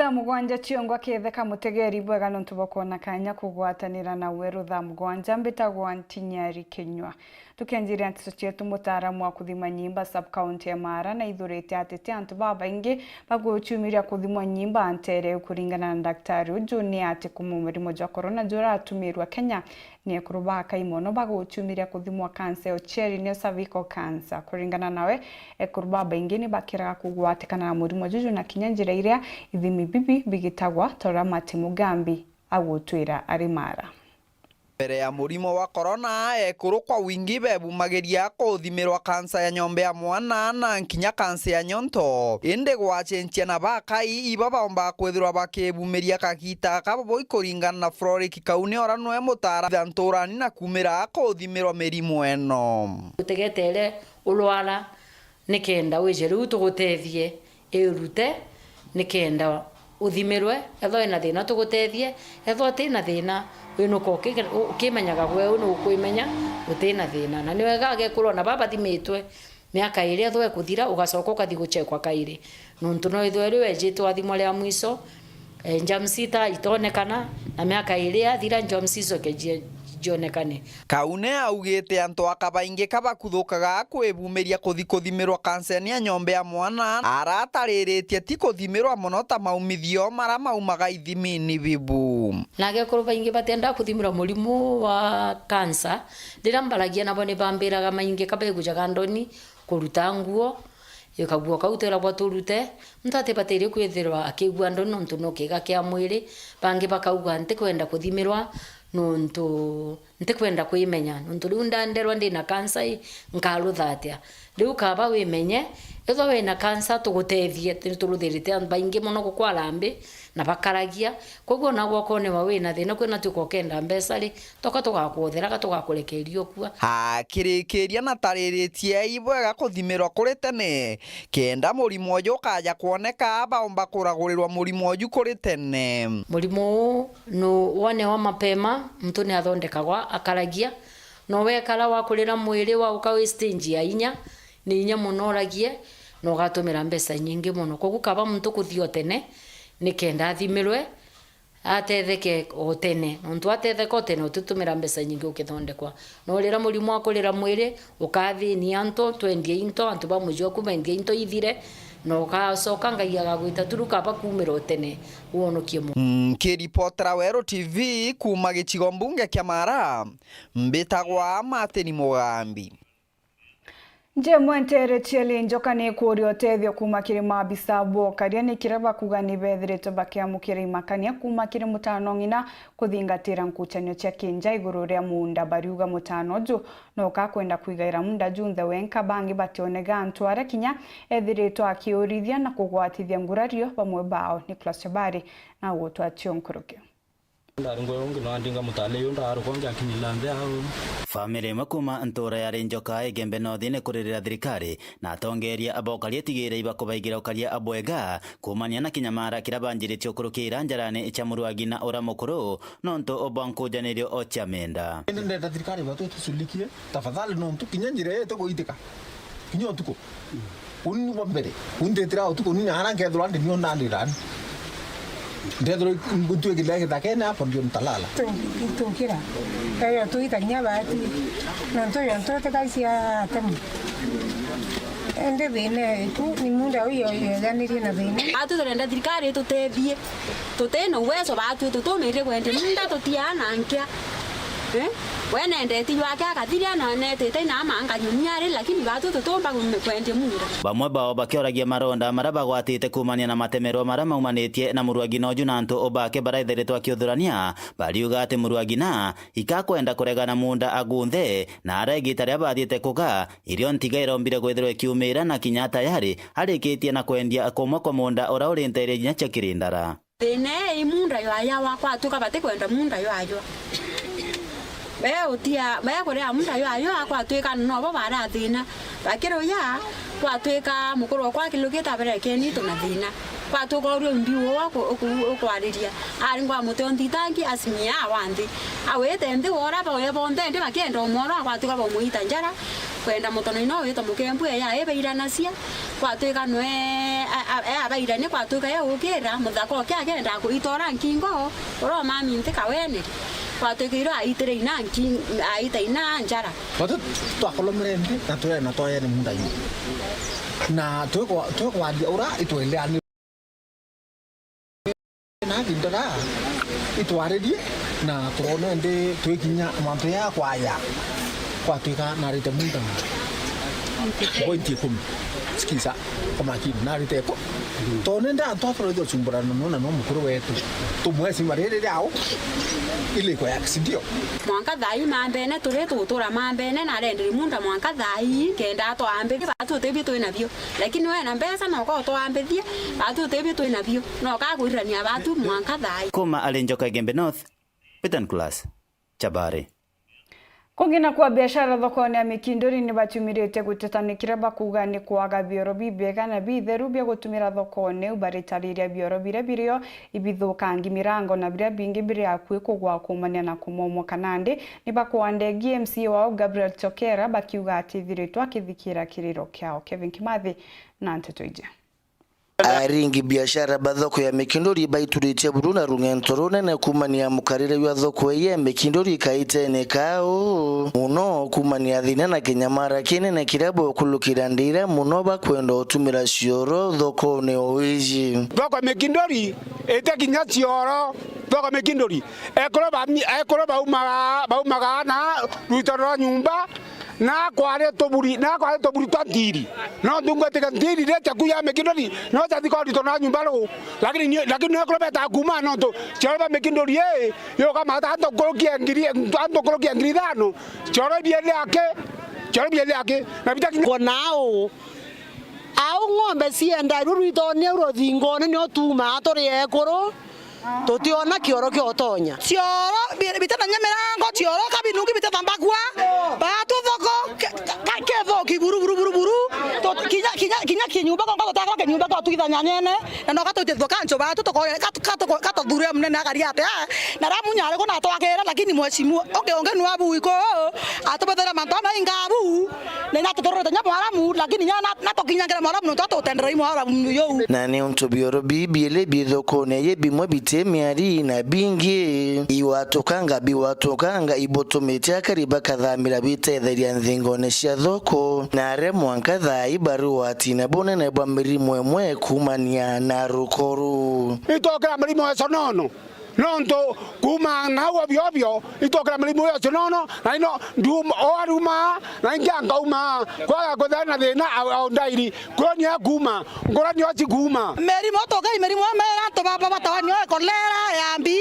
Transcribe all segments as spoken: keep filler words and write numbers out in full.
Thaa mugwanja ciongwa ketheka mutegeri bwega nontu bwa kwona kanya kugwatanira nawe ruthaa mugwanja. Mbitagwa Ntinyari Kinyua. Tukianjiria nteto cietu, mutaaramu wa kuthima nyimba sub-county ya Mara naithurite ati ti antu babaingi baguciumiria kuthimwa nyimba ntere. Kuringana na daktari uju, ni ati kuma murimo jwa corona juratumirwa Kenya, ni ekuru bakai mono baguciumiria kuthimwa kansa ya uciari, niyo cervical cancer. Kuringana nawe, ekuru babaingi ni bakiraga kugwatikana na murimo juju, na kinya njira iria ithimi bibi bigitagwa, ta uria Martin Mugambi agutwira ari Mara. Mbere ya murimo wa corona, ekuru kwa wingi bebumagiria kuthimirwa kansa ya nyomba ya mwana na nkinya kansa ya nyonto. Indi gwacenjia na bakai, iba baumba kwithirwa bakibumiria kagita kaboboi kuringana na Floric Kaune, ora nwe mutaara nturani na kumira kuthimirwa mirimu eno. Utegetere ulwara nikenda wije riu tugutethie, irute nikenda uthimirwe. Ethwa wina thina tugutethie, ethwa utina thina, winuka uki-, ukimenyaga gwe we nukwimenya utina thina. Na ni wega agekuru ona baba bathimitwe miaka iri ethwa ikuthira, ugacoka ukathi guchekwa kairi. Nontu no ithwe riu ejitwe athimwa ria mwiso, eh, germs ita itonekana, na miaka iri yathira, germs icoke cie-, cionekane. Kaune augite antu aka baingi ka bakuthukaga kwibumiria kuthi kuthimirwa kanseni ya nyomba ya mwana, aratariritie ti kuthimirwa mono ta maumithio mara maumaga ithimini bibu. Na agekuru baingi batienda kuthimirwa murimu wa kansa, riria mbaragia nabo ni bambiraga maingi ka begujaga ndoni kuruta nguo, ikaguo kau twiragwa turute. Muntu atibatirie kwithirwa akigua ndoni nontu no kiiga kia mwiri. Bangi bakauga, "Ntikwenda kuthimirwa nontu ntikwenda kwimenya, nontu riu ndanderwa ndina kansa ii, nkarutha atia?" Riu kaba wimenye, ethwa wina kansa tugutethie, turuthirite antu baingi mono gukwara mbi na bakaragia. Koguo ona gwokonewa wina thina, kwina tuko ukenda mbeca ri, toka tugakuothera ka tugakurekeria ukua. Akirikiria na tariritie ibwega kuthimirwa kuri tene, kenda murimo uju ukaja kwoneka, baumba kuragurirwa murimo uju kuri tene. Murimo uu nu wonewa mapema, muntu ni athondekagwa akaragia. No wekara wakurira mwiri wauka wi stage ya inya, ni inya mono uragie, na ugatumira mbeca nyingi mono. Koguo kaba muntu kuthii o tene, nikenda athimirwe, atetheke o tene. Nontu atetheka o tene, utitumira mbeca nyingi ukithondekwa. No riria murimo wa kurira mwiri, ukathinia antu, twendie into, antu ba muji oku bendie into ithire, na ugacoka Ngai agagwita turu kaba kumira o tene, wonokie muntu. Nkiripotera Weru T V kuuma gicigo mbunge kia Mara, mbitagwa Martin Mugambi. Nja imwe nteere cia Rinjoka ni ikuuria utethio kuuma kiri maabisa ba ukaria, ni kiria bakuuga ni beethiritwe bakiamukira imakania kuuma kiri mutaana o ng'ina kuthingatira nkuchanio cia kinja iguru ria muunda. Bariuga mutaana uju no ukakwenda kwigaira muunda junthe wenka, bangi bationega antu aria kinya eethiritwe akiurithia na kugwatithia ngurario bamwe bao. Nicholas Chabari na ugutwa cio nkuruki. Ndari ngwe ungi no andinga mutale yu ndaruko ngi akinyila nthi au. Family imwe kuuma ntuura ya Rinjoka Igembe North ni kuririra thirikari na atongeria ba ukaria itigire ibakubaigira ukaria abwega kuumania na kinyamara kiria banjiritie ukurukira njarani cia murwagi na ura mukuru nontu bwa nkujanirio o cia menda. Indi ndenda thirikari batu ituculikie tafadhali, nontu kinya njira iyo itiguitika. Kinya utuku. Uni ni bwa mbere. Uni nditira utuku, ni naara nkethirwa ndi nio ndandira ni. Ndethirwa ngutwikirira githakene hapo ndio nitalala. Tu-, tukira. Eyo tuita kinya baati. Nontu yo ntu tikacia atemu. Indi thina itu ni muunda uyu yejanirie na thina. Atu turenda thirikari itutethie. Tuti na uwezo baatwi tutumirire kwendia munda tutiaa na nkia. Eh? We nendeti jwake akathiria na netite na manga nyumia ari, lakini baatwi tutumba kwendia munda. Bamwe bao bakioragia maronda maria bagwatite kuumania na matemerwa maria maumanitie na murwagina uju na antu bake baria ethiritwe akiuthurania, bariuga ati murwagina ikakwenda kuregana munda agunthe, na ara igita riria bathiite kuga, irio ntiga irombire kwithirwa ikiumira na kinya tayari arikitie na kwendia kumwe kwa munda uria uri nteere inya cia Kirindara. Thina ii munda ywayawa, kwatwika batikwenda munda ywayawa. Be utia, be kuria munda ywayawa, kwatwika nobo barathina. Bakiruya, kwatwika mukuru okwa akilukite aberekeni tuna thina. Kwatuka uri umbi uu aku-, uku-, ukwariria. Ari ngwa muti o nthitangi, asimia awa nthi. Awite nthi wora bawe bonthe, ndi bakienda umwora, akwatuka baumuita njara, kwenda mutono ino wita mukembu eya ibairanacia. Kwatuka nwe, a-, a-, e abairania, kwatuka e ukira, muthaka oke akenda kuitora nkingo, uromami nthi kawene. Kwatuka iro aitire ina nki-, aita ina njara. Batu twakolomere nthi na twena twayene munda yu. Na twikwa-, twikwaria ura itwendeani. Na kintu raa itwaririe na turona ndi twikinya mantu ya kwaya, kwatuika narite munda pointi ikumi. Sikiza kwa makini, narite iko. Tone nda antu aturithia ucumburana nona no mukuru wetu. Tumwesi mariri riao iliko ya kisindio. Mwanka thai mambene turi tugutura mambene na arenderi munda mwanka thai kenda atwambirie batu utibio twina bio. Lakini wena mbeca noka utwambithie, batu utibio twina bio, noka kurirania batu mwanka thai. Kuma ari Njoka Igembe North, Peter Nicholas, Chabari. Kugina kwa biashara thokone ya Mikinduri ni baciumirite guteta ni kiria bakuuga ni kwaga bioro bibiega na bitheru bia gutumira thokone iu, baritariria bioro biria birio ibithukangi mirango na biria bingi biri akui kugwa kuumania na kumomoka nandi ni bakwandegi M C A wao Gabriel Chokera bakiuga atithiritwe akithikira kiriro kiao. Kevin Kimathi na nteto iji. Aringi biashara ba thoko ya Mikinduri baituritie buru na rung'ento runene kumania mukarire jwa thoko ii ya Mikinduri kaitene kao muno, kumania thina na kinyamara kinene kiria bokulukira ndira muno bakwenda utumira cioro thokone o iji. Thoko Mikinduri ite kinya cioro, thoko Mikinduri. Ekuru ba mi-, ekuru baumaga, baumaga na rwito rwa nyumba, na kwari tuburi, na kwari tuburi twa ntiri. No ndungwe tiga ntiri ri chaku ya Mikinduri, no chathi kwa rwito rwa nyumba ru. Lakini ni, lakini ni ekuru beta kuma no tu. Choro ba Mikinduri e, yo kama ta anto kurukia ngiri, anto kurukia ngiri thano. Choro bia yake, choro bia yake. Na bita kinya. Konao. Au ng'ombe cienda rurwitone ruthingone nio tumaa turi ekuru. Tutiona kioro kia utonya. Cioro bi-, bitethanya mirango, cioro kabinungi bitethambagua. Batu thoko, ke-, ka-, kethoki buru, buru, buru, buru. Tut-, kinya, kinya, kinya kinyumba gongo tutakwa kinyumba kwa tuithanya nyene. Na no gatwite thukancho batu tukore, kat-, kat-, katuthure munene akari ate, ah, na ramu nyare kuna twakera, lakini mheshimiwa, okay, onge nwa bu iko, atubethera mantu amainga bu. Na inya tutururite nya mwaramu, lakini nya na, na tukinyangire mwaramu nontu atutenderei mwaramu yuu. Na ni untu bioro bibiili bi thokone ye bimwe biti miari na bingi. Iwatukanga biwatukanga ibutumite akari bakathamira bitetheria nthingone cia thoko. Na aria mwanka thaa ibaruati na bunene bwa mirimu imwe kumania na rukoru. Itokira mirimu ya sonono. Nontu kuuma nau obio obio, itokira mirimu iyo cionono, na ino nduma, o aruma, na ingi ankauma, kwaga kuthea na thina au, au ndairi, kuronia kuuma, ngurani oci kuuma. Mirimu tukai mirimu mera antu baba batawa nio ekolera, yambi,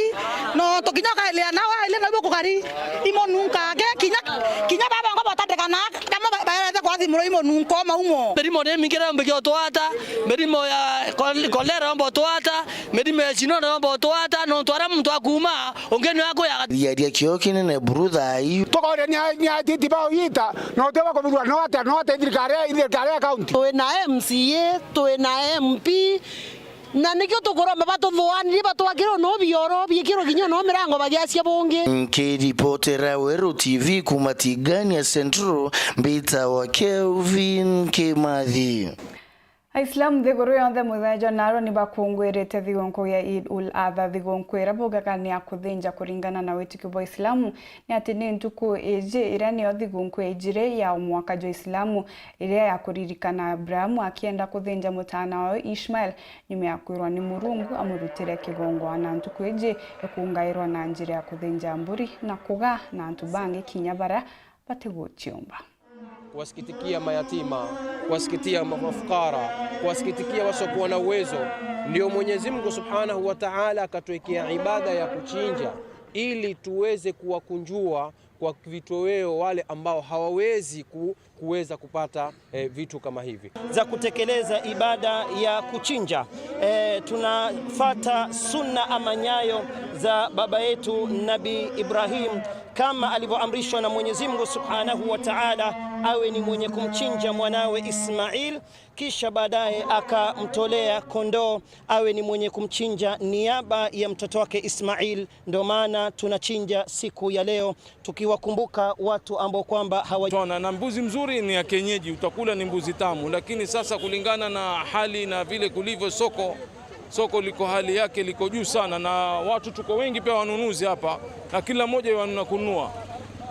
nontu kinya ukailia nao, ailia nau bukugari, imonunka, ke kinya, kinya baba ngo botandikana, namo ba-, baerete kwa thimuro imonunka o maumo. Mirimu ni mingi na mbikia utwata, mirimu ya kol-, kolera omba utwata, Mirimo ya cino niyo mboto ata, nontu aria muntu akuuma, ungi niwe akuyaga. Riaria kio kinene buru thaa iu. Tukoria ni a-, ni atiti bao ita, na uti wa kubithwa no atia, no atia thirikari ya, thirikari ya county. Twi na M C A, twi na M P, na nikio tukuromba batuthuanirie, batwakire no bioro, biikirwe kinya no mirango bagiacia bungi. Nkiripotera Weru T V kuma Tigania Central, mbitawa Kelvin Kimathi. Aislamu nthiguru yonthe muthenya jwa narua ni bakunguirite thigũkũ ya Eid ul Adha. Thigũkũ iria baugaga ni ya kuthinja kuringana na witikio bwa Islamu, ni ati ni ntuku iji iria niyo thigũkũ ya ijiri ya mwaka jwa Islamu, iria ya kuririkana Abrahamu akienda kuthinja mutaana wawe Ishmael, nyuma ya kwirwa ni Murungu amurutire kigongwana. Ntuku iji ikungairwa na njira ya kuthinja mburi na kugaa na antu bangi kinya baria batiguciumba. Kuwasikitikia mayatima, kuwasikitikia ma-, mafukara, kuwasikitikia wasiokuwa na uwezo. Ndio Mwenyezi Mungu Subhanahu wa Ta'ala akatuwekea ibada ya kuchinja ili tuweze kuwakunjua kwa vitoweo wale ambao hawawezi ku-, kuweza kupata, eh, vitu kama hivi. Za kutekeleza ibada ya kuchinja. Eh, tunafata sunna ama nyayo za baba yetu Nabi Ibrahim. Kama alivyoamrishwa na Mwenyezi Mungu Subhanahu wa Ta'ala, awe ni mwenye kumchinja mwanawe Ismail, kisha baadaye akamtolea kondoo, awe ni mwenye kumchinja niaba ya mtoto wake Ismail. Ndio maana tunachinja siku ya leo, tukiwakumbuka watu ambao kwamba hawa- Tuna na mbuzi mzuri ni ya kienyeji, utakula ni mbuzi tamu, lakini sasa kulingana na hali na vile kulivyo soko, soko liko hali yake liko juu sana, na watu tuko wengi pia wanunuzi hapa, na kila mmoja wanuna kununua.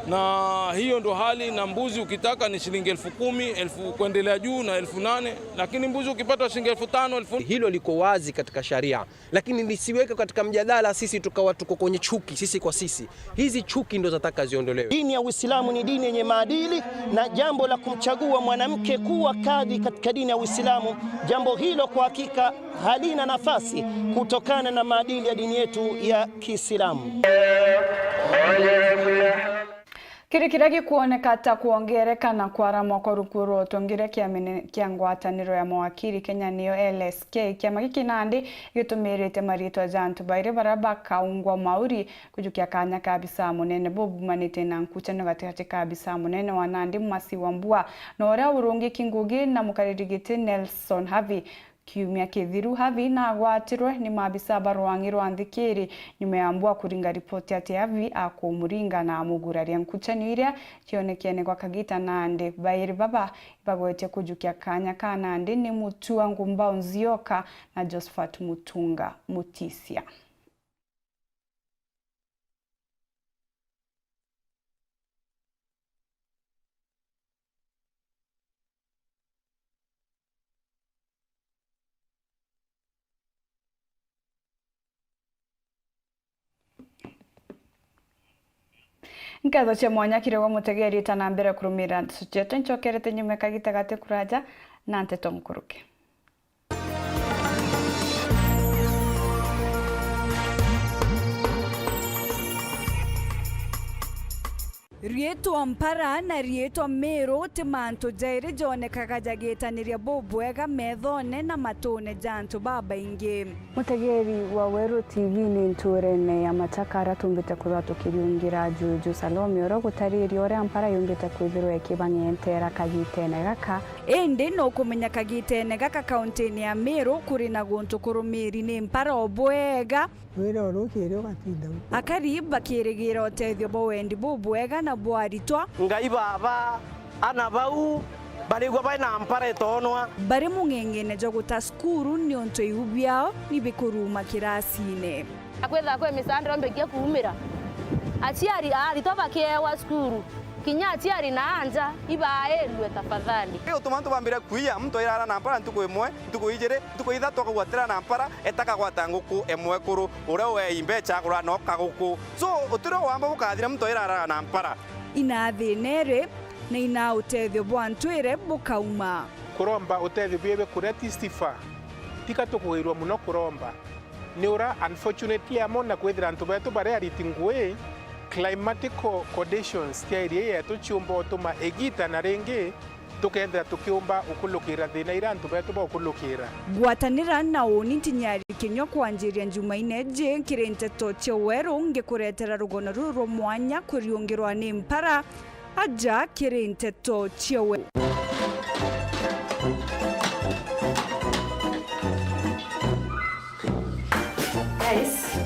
Na hiyo ndo hali, na mbuzi ukitaka ni shilingi elfu kumi, elfu kuendelea juu na elfu nane, lakini mbuzi ukipata shilingi elfu tano, elfu Hilo liko wazi katika sharia, lakini lisiweke katika mjadala sisi tukawa tuko kwenye chuki sisi kwa sisi. Hizi chuki ndo zataka ziondolewe. Dini ya Uislamu ni dini yenye maadili, na jambo la kumchagua mwanamke kuwa kadhi katika dini ya Uislamu, jambo hilo kwa hakika halina nafasi kutokana na maadili ya dini yetu ya Kiislamu. Kiri kiria gikwoneka ta kwongereka na kwaramwa kwa rukuo rwa utongeria kiamene kia ngwataniro ya mawakiri Kenya, niyo L S K, kiama giki nandi gitumirite mariitwa ja antu bairi baria bakaungwa mauri kujukia kanya ka abisa munene bubumanite na nkuchanio gatigati ka abisa munene wa nandi Mercy Wambua na uria urungiki ngugi na mukariri giti Nelson Havi. Kiumia kithiru, Havi nagwatirwe ni maabisa ba rwang'i rwa nthikiri nyuma ya Mbua kuringa ripoti ati Havi akumuringa na amuguraria. Nkuchanio iria cionekene gwa kagita nandi, bairi baba ibagwetie kujukia kanya ka nandi ni Mutua Ngumbau Nzioka na Josephat Mutunga Mutisia. Nkatho cia mwanya kiri gwe mutegeri, ta na mbere kurumira ndeto cietu, ncokerete nyuma kagita gati kuraja na nteto nkuruki. Riitwa Mpara na riitwa Miru ti mantu jairi jonekaga jagitaniria bubwega methone na matune ja antu babaingi. Mutegeri wa Weru T V, ni nturene ya Machaka aria tumbite kwithirwa tukiriungira Juju Salome, uria ugutariria uria Mpara yumbite kwithirwa ikibang'entera kagitene gaka. Indi nukumenya kagitene gaka kauntine ya Miru kuri na guntu kurumiri ni mpara o bwega. Wira urukiri ugatinda u- Akari bakirigira utethio bwa wendi bubwega na bwa aritwa. Ngai Baba, ana bau barigua bai na mpara itonwa. Bari mung'eng'ene jwa guta cukuru niuntu iu biao ni bikuruma kirasine. Akwitha kwi misaanda iombekia kuumira, aciari a aritwa bakiewa cukuru, kinya aciari na anja ibairue tafadhali. Ii utuma antu bambire kwiya, muntu airara na mpara ntuku imwe, ntuku ijiri, ntuku ithatu akagwatira na mpara, eta kagwata nguku imwe kuru, uria wei mbecha agura no kaguku. So, utiro wamba bukathira muntu airara na mpara. Ina thina iri, na ina utethio bwa ntwire bukauma. Kuromba utethio bwebe kuria ti sifa. Tika tukugairua muno kuromba. Ni ura, unfortunately, amo na kwithira antu betu baria ariti ngui, climatical conditions cia area yetu ciumba utuma igita na ringi tukethira tukiumba ukulukira thina iria antu betu baukulukira. Ngwatanira na uni ntinyari kinywa kwanjiria Njumaine iji kiri nteto cia Weru, ngikuretera rugono ruru rwa mwanya kuriungirwa ni mpara. Aja kiri nteto cia Weru. Guys,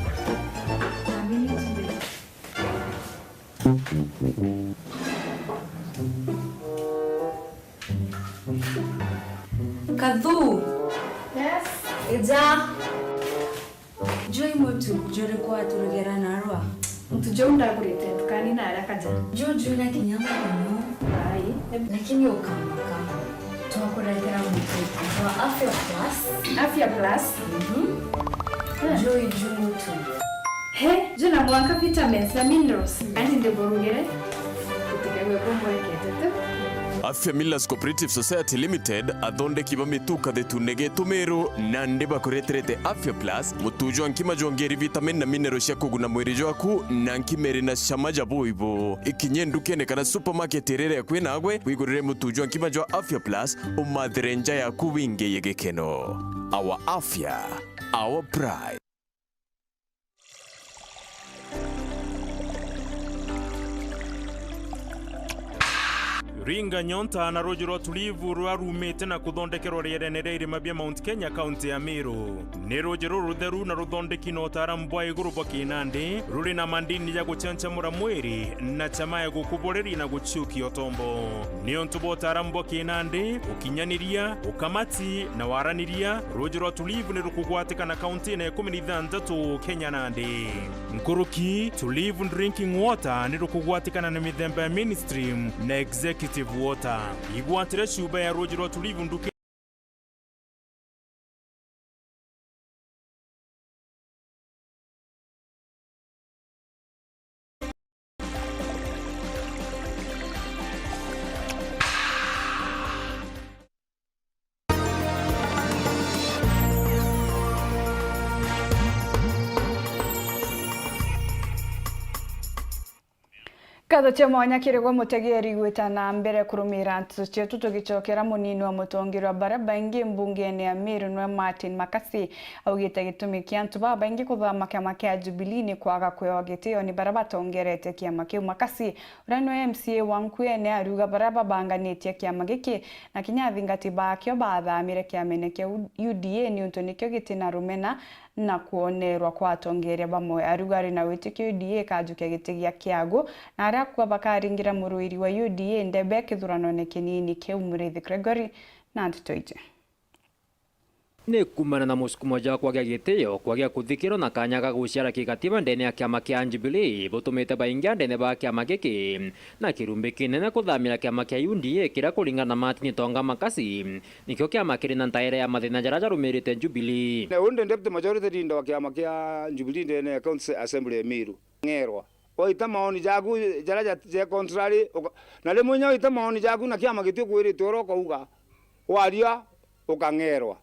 Kathu. Yes. Ija. Juu i mutu juriku waturugera narua? Mutu juu ndagurite ndukani na aria kaja. Juu juu na kinya muno. Ai. Lakini ukamaka. Twakuretera mutu wa Afya Plus. Afya Plus? Mhm. Juu i juu mutu. He, juu na mwanka vitamins na minerals. Andi ndiburugire. Utikagwe kumwekete tu. Afya Millers Cooperative Society Limited, athondeki ba mitu Kathetune getu Meru, nandi bakureterete Afya Plus, mutu jwa nkima jwongeri vitamin na mineral cia kuguna mwiri jwaku, na nkima iri na cama ja buibu. Ikinye ndukene kana supermarket iria iri akui nagwe, wigurire mutu jwa nkima jwa Afya Plus, umathire nja yaku wingiye gikeno. Our Afya, our pride. Ringa nyonta na ruuji rwa Tulivu ruria ruumite na kuthondekerwa rierene ria irima bia Mount Kenya, kaunti ya Meru. Ni ruuji ruru rutheru na ruthondeki na utaaramu bwa iguru bwa kinandi, ruri na mandini ja guchanchamura mwiri na chama ya gukubureria na guciukia utombo. Niuntu bwa utaaramu bwa kinandi, ukinyaniria, ukamati na waraniria, ruuji rwa Tulivu ni rukugwatikana kauntine ikumi na ithanthatu Kenya nandi. Nkuruki, Tulivu Drinking Water ni rukugwatikana na mithemba ya mainstream na executive water. Igwatire cuba ya ruuji rwa Tulivu nduka. Nkatho cia mwanya kiri gwe mutegeeri gwita na mbere kurumira nteto cietu, tugicokera munini wa mutongeria wa baria baingi mbungeene ya Meru nwe Martin Makasi augite gitumi kia antu babaingi kuthama kiama kia Jubilee ni kwaga kwewa gitio ni baria batongerete kiama kiu. Makasi, uria nwe M C A wa Nkuene, ariuga baria babanganitie kiama giki na kinya athingati baakio baathamire kiamene kia U D A niuntu nikio giti na rumena na kwonerwa kwa atongeria bamwe. Ariuga ari na witikio U D A ikajukia giti gia Kiagu, na aria akua bakaringira muruiri wa U D A ndebe kithuranone kinini kiu. Muriithi Gregory na nteto iji. Ni kuumana na musukumo jwa kwagia gitio, kwagia kuthikirwa na kanya ga guciara kigatiba ndene ya kiama kia Jubilee butumite baingi andene ba kiama giki na kirumbi kinene kuthamira kiama kia U D A, kiria kuringana na Martin Tonga Makasi, nikio kiama kiri na ntaere ya mathina jaria jarumirite Jubilee. Na undi deputy majority leader wa kiama kia Jubilee ndene ya County Assembly ya Meru, ng'erwa. Waita maoni jaku jaria ja, ja contrary, uka-, na rimwe inya waita maoni jaku na kiama giti ukwiritwe uria ukauga, waria ukang'erwa.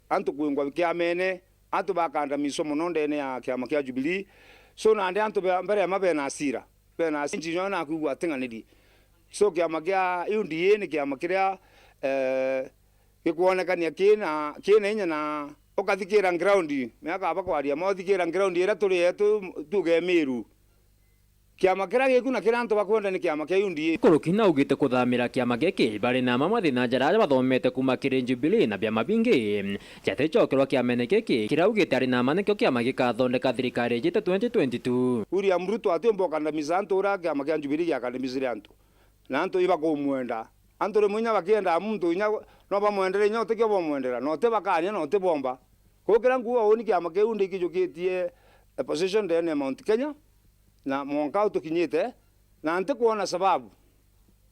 Antu kwingwa kiamene, antu bakandamizwa mono ndene ya kiama kia Jubilee. So nandi antu be-, mbere ya ma bena asira, bena asira, njinya nakwigua ating'aniri. So kiama kia U D A ni kiama kiria, eh, gikwonekania kina, kina inya na ukathikira ground, miaka aba kwaria, ma uthikira ground iria turi yetu, tuge Meru. Kiama kiria giku na kiria antu bakwenda ni kiama kia U D A. Nkuruki naugite kuthamira kiama giki bari na amwe mathina jaria bathomete kuuma kiri Jubilee na biama bingi jaticokerwa kiamene giki, kiria augite ari na ma nikio kiama gikathondeka thirikari ijite twenty twenty-two. William Ruto atiumba ukandamiza antu uria kiama kia Jubilee giakandamizire antu. Na antu ibakumwenda. Antu rimwe inya bakiendaa muntu inya no bamwendere inya utikio bomwendera, na uti bakania na uti bomba. Kwou kiria nguuga uuni kiama kiu ndikijukitie opposition ndene ya Mount Kenya, na mwanka au tukinyite, na ntikwona sababu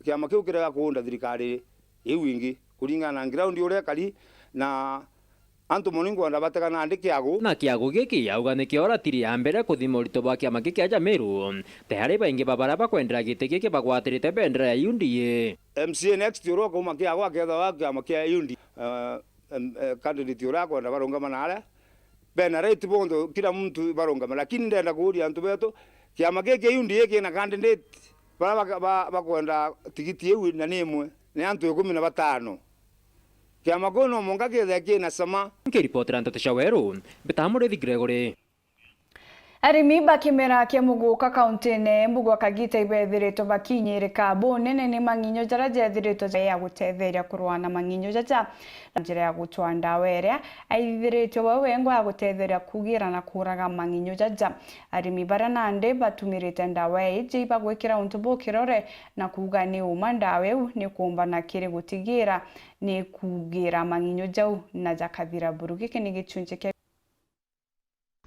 kiama kiu kirega kuunda thirikari iu ingi, kuringana na ground uria ikari, na antu mono inkwenda batega nandi Kiagu. Na Kiagu giki auga nikio ratiri ya mbere kuthima urito bwa kiama giki aja Meru, tayari baingi ba baria bakwendera giti giki bagwatirite bendera ya U D A. M C A next uria ukauma Kiagu akethagwa kiama kia U D A, eh, em, eh, candidate uria akwenda barungama na aria bena right bonthe, kila muntu barungame, lakini ndenda kuuria antu betu, kiama giki kia U D A kina candidate baria baka-, ba-, bakwenda tigiti iu na ni imwe, ni antu ikumi na batano. Kiama kiu no mwanka kithee kina cama. Nkiripotera nteto cia Weru, mbitaga Murithi Gregory. Arimi ba kimera kia muguka kauntine ya Embu gwa kagita ibethiritwe bakinyirika bunene ni mang'inyo jaria jethiritwe ja ya gutetheria kurua na mang'inyo jaja na njira ya gutwaa ndawa iria aithiritwe we wengwa ya gutetheria kugira na kuraga mang'inyo jaja. Arimi baria nandi batumirite ndawa iji ibagwikira untu bukirore na kuuga ni uma ndawa iu ni kuumbana kiri gutigira ni kugira mang'inyo jau na jakathira buru. Giki ni gichunchi kia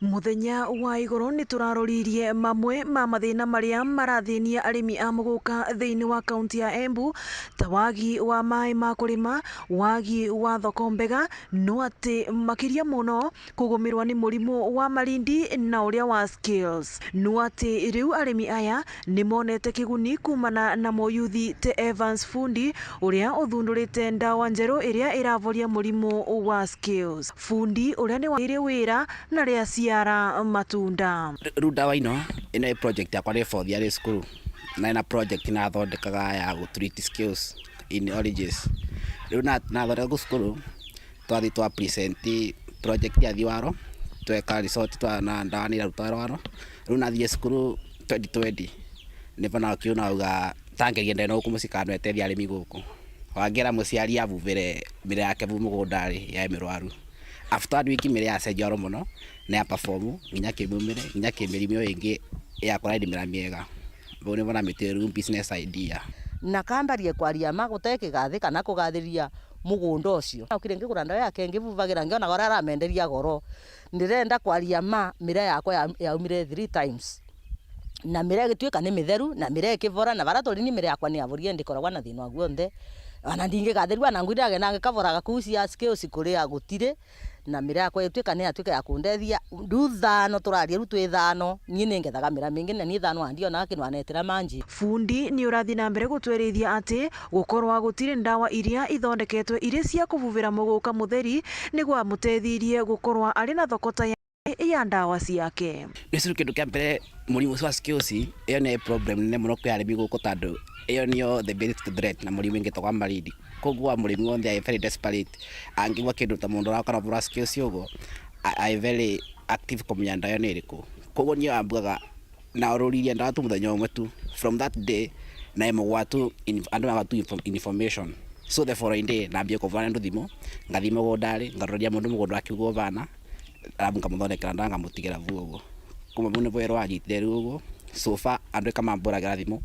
Muthenya wa igoro ni turaroririe mamwe ma mathina maria marathinia arimi a muguka thiini wa kaunti ya Embu, ta wagi wa maai ma kurima, wagi wa thoko mbega, no ati makiria mono kugumirwa ni murimu wa marindi na uria wa scales. No ati riu arimi aya ni monete kiguni kuumana na muyuthi te Evans Fundi, uria uthundurite ndawa njeru iria iravoria murimu wa scales. Fundi uria ni waire wira na riaciara matunda. Riu ndawa ino, ino i project yakwa ni fourth year ri cukuru, na ina project nathondekaga ya gu treat scales in oranges. Riu na-, nathondeka ku cukuru, twathi twa present project ya thiwaro, tweka result twa na ndawa ni iraruta rwaro. Riu nathie cukuru twenty twenty, nivo nakiuna auga Tangeria ndeno guku mucii kana no etethia arimi guku. Wangera muciari avuvire miraa yake vu mugundari ya mirwaru. After one week miraa yacenjia oro mono, na ya perform, nginya kimumire, nginya kimirimu iyo ingi ya kuraindi miraa miega. Vau nivo namitirie riu business idea. Na kambarie kwaria ma gute kigathi kana kugathiria mugunda ucio. Naukire ngigura ndawa yake, ngivuvagira, ngionaga uria aramenderia goro. Ndirenda kwaria ma, miraa yakwa ya-, yaumire three times. Na miraa igituika ni mitheru, na miraa ikivora, na varia turi ni miraa yakwa ni yavorie, ndikoragwa na thina o guonthe. Ona ndingigathirua na ngwiraga na ngikavoraga kuu cia skills kuria gutiri, na miraa yakwa ituika ni yatuika ya kundethia. Riu thano turaria, riu twi thano, nie ni ngethaga miraa mingi, na nie thano andionaga kindu anetera manji. Fundi ni urathi na mbere gutwerithia ati gukorwa gutiri ndawa iria ithondeketwe iri cia kuvuvira muguka mutheri ni gwamutethirie gukorwa ari na thokota ya ya ndawa ciake. Niciru kindu kia mbere, murimu ucio wa skills, iyo ni problem nene muno kwi arimi guku, tondu iyo niyo the biggest threat na murimu ingi togwa maridi. Koguo murimi wonthe ai very desperate, angigua kindu ta mundu urakana bura skills uguo, a-, ai very active kumenya ndawa iyo ni iriku. Koguo niyo ambugaga, na oruririe ndawa tu muthenya umwe tu. From that day, nae mugwatu in-, andu magatu info-, information. So the following day, nambia kuvana andu thimu, ngathi mugundari, ngaroria mundu mugunda akiuga uvana, arabu ngamuthondekera ndawa, ngamutigira vu uguo. Kuma vau nivo ero anyitire riu uguo. So far, andu eka mamburagira thimu,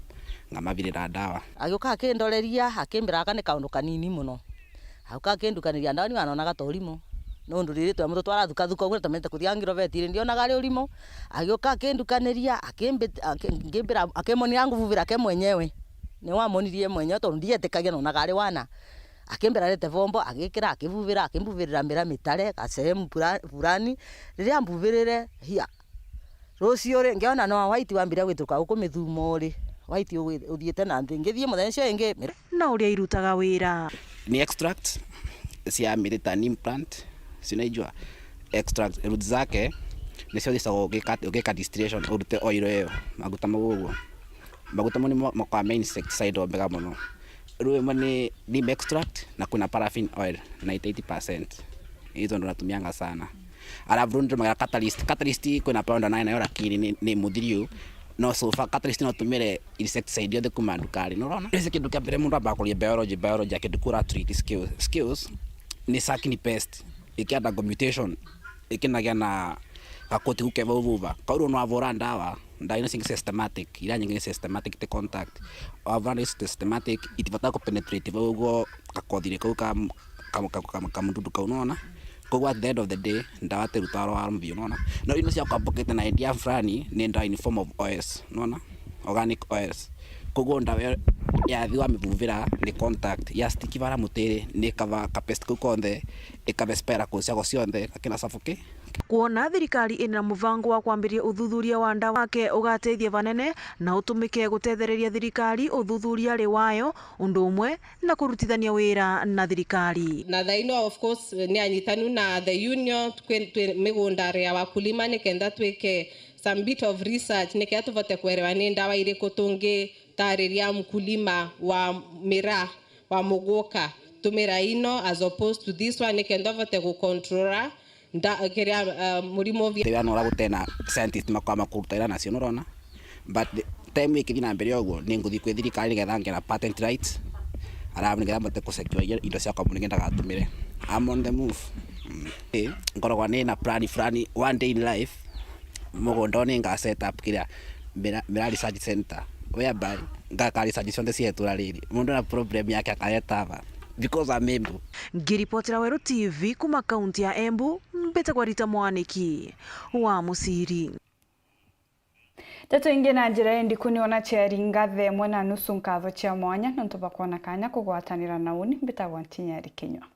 ngamavirira ndawa. Agiuka akindoreria, akimbira aka ni kaundu kanini mono. Agiuka akindukaniria ndawa, ni wanonaga ta urimu. Nondu riri twe mutu twarathukathuka uguo, na tumenete kuthia ngiroveti, ri ndionaga ari urimu. Agiuka akindukaniria, akimbi-, aki-, ngimbira, akimonira nguvuvira ke mwenyewe. Ni wamonirie mwenyewe, tondu ndietikagia nonaga ari wana. Akimbira arete vombo, agikira, akivuvira, akimbuvirira miraa mitare, gasehemu pura-, fulani. Riria ambuvirire, hia. Rucio ri, ngiona no white wambire gwituruka guku mithumo ri. White ugwi-, uthiite na nthi. Ngithii muthenya ucio ingi, mira. Na uria irutaga wira. Ni extract cia miraa ta neem plant, sinaijua. Extract, roots zake, nicio thicagwo ugika, ugika distillation, urute oil iyo, maguta mau uguo. Maguta mau nimo makoragwa me insecticide o mbega mono. Riu imwe ni neem extract na kwina paraffin oil, ninety-eight percent. Hizo ndo natumianga sana. Alafu riu nitumagira catalyst. Catalyst kwina powder nayo nayo, lakini ni, ni muthiriu. No so far catalyst no tumire insecticide yonthe kuma ndukari. Nurona? Isi kindu kia mbere mundu ambaga kuria biology, biology, akindu kura treat skills. Skills ni sucking pest. Ikienda go mutation, ikinagia na gakoti kau ke vau vuva. Kau riu nwavura ndawa, ndawa ino cingi systematic, iria nyingi ni systematic, ti contact. Wavura ni systematic, itibata ku penetrate vau uguo gakothiri kau ka, ka, ka, ka, kamududu kau, nona? Koguo at the end of the day, ndawa tiruta rwaro mbiu, nona? No ino cia kwambukite na idea fulani, ni ndawa in form of oils, nona? Organic oils. Koguo ndawa iyo yathi wamivuvira ni contact, ya stick vara mutiri, ni kava ka pest kau konthe, ikave spare kuu ciago cionthe, gakina suffocate. Kwona thirikari ina muvango wa kwambiria uthuthuria wa ndawa wake ugateithia vanene na utumike gutethereria thirikari uthuthuria ri wayo, undu umwe na kurutithania wira na thirikari. Na thaino, of course, ni anyitanu na the union, twi, twi migundari ya wakulima, nikenda twike some bit of research, nikenda tuvote kwerewa ni ndawa iriku tungitariria mkulima wa miraa, wa muguka, tumira ino as opposed to this one, nikenda uvote gucontrola nda-, kiria, uh, murimu vi- Tewa nora gutena scientist makwa makuruta ira nacio, nurona? But the time ikithi na mbere uguo, ni nguthi kwi thirikari nigetha ngena patent rights, alafu nigetha mbote kusecure indo ciakwa mundu ngenda gatumire. I'm on the move. Mm. Eh, ngoragwa ni na plan fulani, one day in life, mugunda ni nga set up kiria, miraa, miraa research center, whereby ngaka research cionthe cia itura riri. Mundu na problem yake akareta ava. Because I'm able. Ngiripotera Weru T V kuma kaunti ya Embu, mbitagwa Rita Mwaniki wa Muciri. Ndeto ingi na njira indiku ni ona ciaringa thaa imwe na nusu. Nkatho cia mwanya nontu bwa kwona kanya kugwatanira na uni. Mbitagwa Ntinyari Kinyua.